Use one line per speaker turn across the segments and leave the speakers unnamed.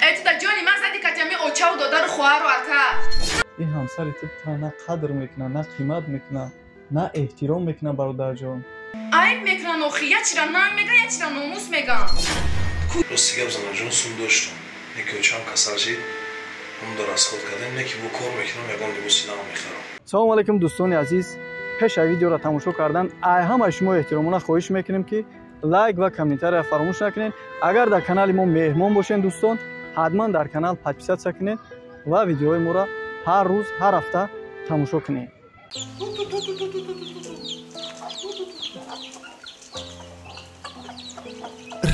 Ту ҷони ман зади катями очаву додару хоҳару ака.
Ин ҳамсари ту на қадр мекунад, на қимат мекунад, на эҳтиром мекунад, бародарҷон.
Айб мекунанд охи, я чира нанг меган, я чира номус меган.
Рости гап занаҷон, сум доштам. Неки очам касал шид, ҳамда расход кардем, неки бо кор мекунам, ягон либоси нав мехарам.
Салому алайкум, дӯстони азиз. Пеш аз видеоро тамошо кардан, ай ҳамаи шумо эҳтиромона хоҳиш мекунем, ки лайк ва комментария фаромӯш накунед. Агар дар канали мо меҳмон бошед, дӯстон, ҳатман дар канал подписаться кунед ва видеоҳои моро ҳар рӯз, ҳар ҳафта тамошо кунед.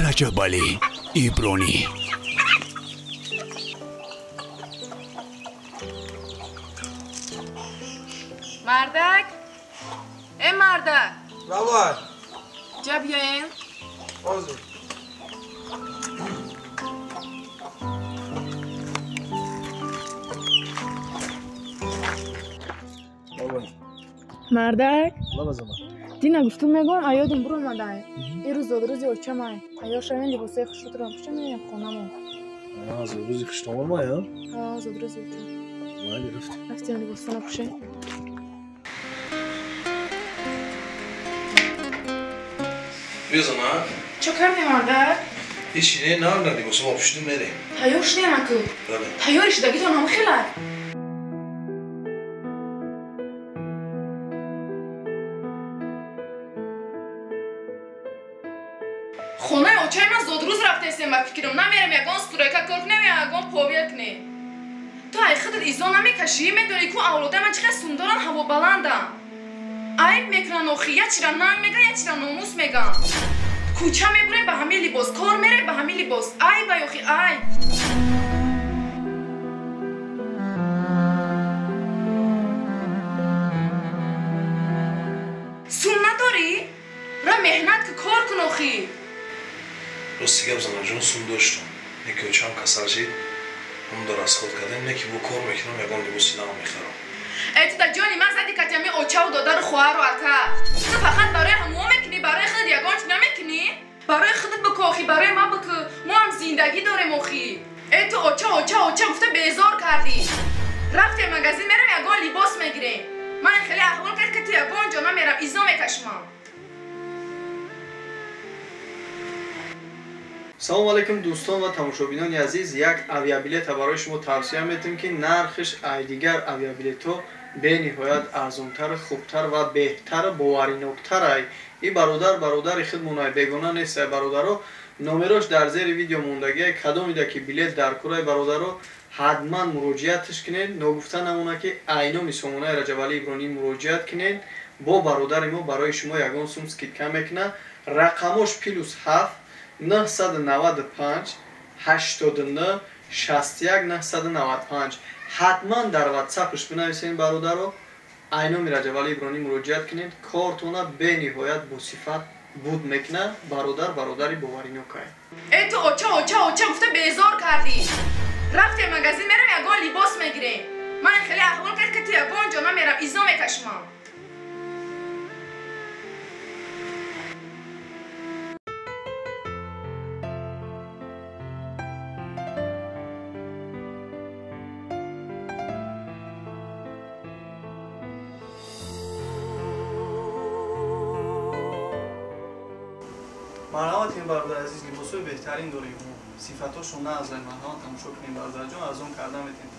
Раҷабалӣ Ибронӣ.
Мардак, э мардак.
Давай.
Ҷа биёем.
Ҳозир.
Мардак, дина гуфтум мегӯям, аёдум буромадай. Ирӯз зодрӯзи очамай. Тайёр шавем, либосои хушрӯтро пӯшем, меоем хонамон.
Зодрӯзи хуштомамай, а?
Зодрӯзи очам.
Майли, рафтем.
Рафтем, либосона пӯшем.
Бизана.
Чо кардем, мардак?
Ҳечи не, на либосома пӯшидем, мерем.
Тайёр шудем аку?
Бале.
Тайёри шудагитон ҳам хелай. Хонаи очаи ман зодрӯз рафтаистем, ба фикрам. Намерем ягон стройка кор кунем ё ягон повия кунем. Ту ай худат изо намекашӣ, медонӣ ку авлодаи ман чӣ қадр сумдоранд, ҳавобаланданд. Айб мекунанд охи, я чира нанг меган, я чира номус меган. Кӯча мебурем ба ҳамин либос, кор мерем ба ҳамин либос. Айб ай охи, айб. Сум надорӣ? Ра меҳнат ки, кор кун охи.
Рости гап занаҷон, сум доштам. Неки очам касал шид, ҳамда расход кардем, неки бо кор мекунам, ягон либоси нав мехарам.
Ту дар ҷони ман зади катями очаву додару хоҳару ака. Ту фақат барои ҳамоҳо мекунӣ, барои худат ягон чиз намекунӣ? Барои худат бикӯ охи, барои ман бикӯ. Мо ҳам зиндагӣ дорем охи. Ту оча, оча, оча гуфта безор кардӣ. Рафтем магазин, мерам ягон либос мегирем. Ман хеле аҳвол кард, ки ту ягон ҷо намерам, изо мекашмам.
Салому алайкум, дӯстон ва тамошобинони азиз. Як авиабилета барои шумо тавсия метем, ки нархиш ай дигар авиабилетҳо бениҳоят арзонтар, хубтар ва беҳтар, бовариноктар ай. И бародар бародари худмонай, бегона нестай, бародаро. Номерош дар зери видео мондагиай. Кадомида ки билет дар курай, бародаро, ҳатман муроҷиатш кунед. Ногуфта намона, ки айноми сомонаи Раҷабалӣ Ибронӣ муроҷиат кунед. Бо бародари мо барои шумо ягон сум скидка мекунад. Рақамош +7 995 89 61 995. Ҳатман дар ватсапш бинависед, бародаро. Айноми Раҷабалӣ Ибронӣ муроҷиат кунед. Кортона бениҳоят босифат буд мекунад. Бародар бародари боваринокай.
Ту оча, оча, оча гуфта безор кардӣ. Рафтем магазин, мерам ягон либос мегирем. Ман хеле аҳвол кард, ки ту ягон ҷо намерам, изо мекашмам.
Марҳамат, ин бародари азиз, либосҳои беҳтарин дорем мо. Сифатҳошон наазлай, марҳамат, тамошо кунем, бародарҷон, арзон карда метем.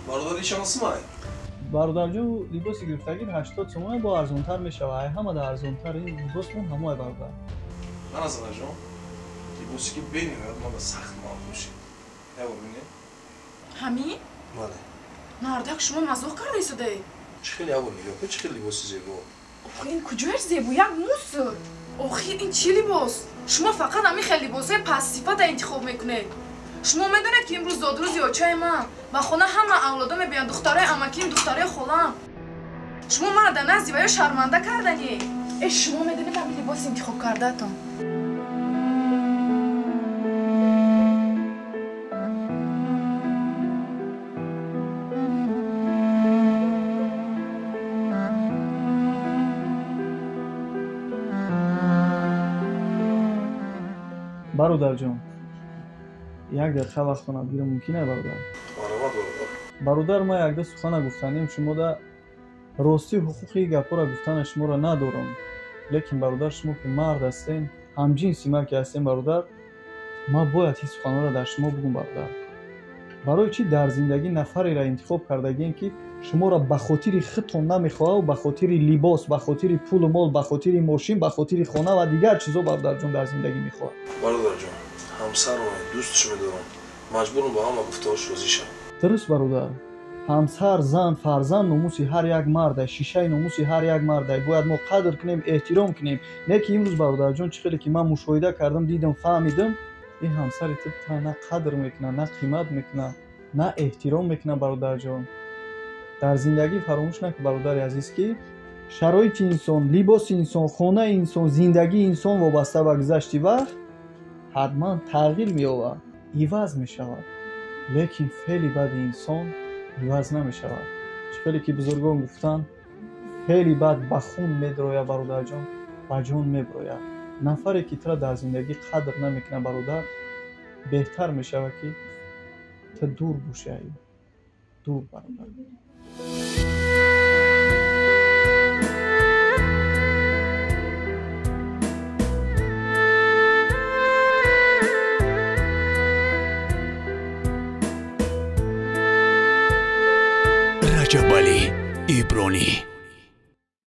Бародари шансмай.
Бародарҷон, либоси гирифтагӣ 80 сомон бо арзонтар мешавад. Ай ҳамада арзонтар ин либосмон ҳамоай, бародар.
На, занаҷон, либосе ки бениҳоят мада сахт маъқул шид. Як бор бинед.
Ҳамин?
Бале.
Мардак, шумо мазоқ кардаисудаед?
Чӣ хеле, як бор нигоҳ кун, чӣ хеле либоси зебо.
Охи ин куҷояш зебо? Як мусор. Охи ин чӣ либос? Шумо фақат ҳамин хел либосҳои пастсифата интихоб мекунед. Шумо медонед ки имрӯз зодрӯзи очаи ман ба хона ҳама авлодо мебиёнд, духтарои амаким, духтарои холам. Шумо мана дар назди ваё шарманда карданед. Э шумо медонед ҳамин либос интихоб кардаатон.
Бародарҷон, як дақиқа вақтона бигирам мумкин е бародар?
Марҳамат бародар.
Бародар, ман якда сухана гуфтанем шумода ростӣ ҳуқуқи гапҳоро гуфтана шуморо надорам. Лекин бародар, шумо ки мард ҳастен, ҳамҷинси ман ки ҳастен бародар, ман бояд ҳи суханҳоро дар шумо бугум бародар. Барои чӣ дар зиндагӣ нафареро интихоб кардагием ки шуморо ба хотири худтон намехоҳад, ба хотири либос, ба хотири пулу мол, ба хотири мошин, ба хотири хона ва дигар чизо бародарҷон дар зиндагӣ мехоҳад.
Бародарҷон, ҳамсарам дӯстш медорам, маҷбурам ба ҳама гуфтаҳош розӣ шавам.
Дуруст бародар, ҳамсар, зан, фарзанд номуси ҳар як марда, шишаи номуси ҳар як марда. Бояд мо қадр кунем, эҳтиром кунем. Не ки имрӯз бародарҷон чӣ хеле ки ман мушоҳида кардам, дидам, фаҳмидам, ин ҳамсари ту на қадр мекунад, на қимат мекунад, на эҳтиром мекунад бародарҷон. Дар зиндагӣ фаромӯш накун бародари азиз, ки шароити инсон, либоси инсон, хонаи инсон, зиндагии инсон вобаста ба гузашти вақт ҳатман тағйир меёбад, иваз мешавад. Лекин феъли бади инсон иваз намешавад. Чӣ хеле ки бузургон гуфтанд, феъли бад ба хун медрояд бародарҷон, ба ҷон меброяд. Нафаре ки тура дар зиндагӣ қадр намекунад бародар, беҳтар мешавад ки ту дур бошӣ, дур бародар.
Раҷабалӣ Ибронӣ.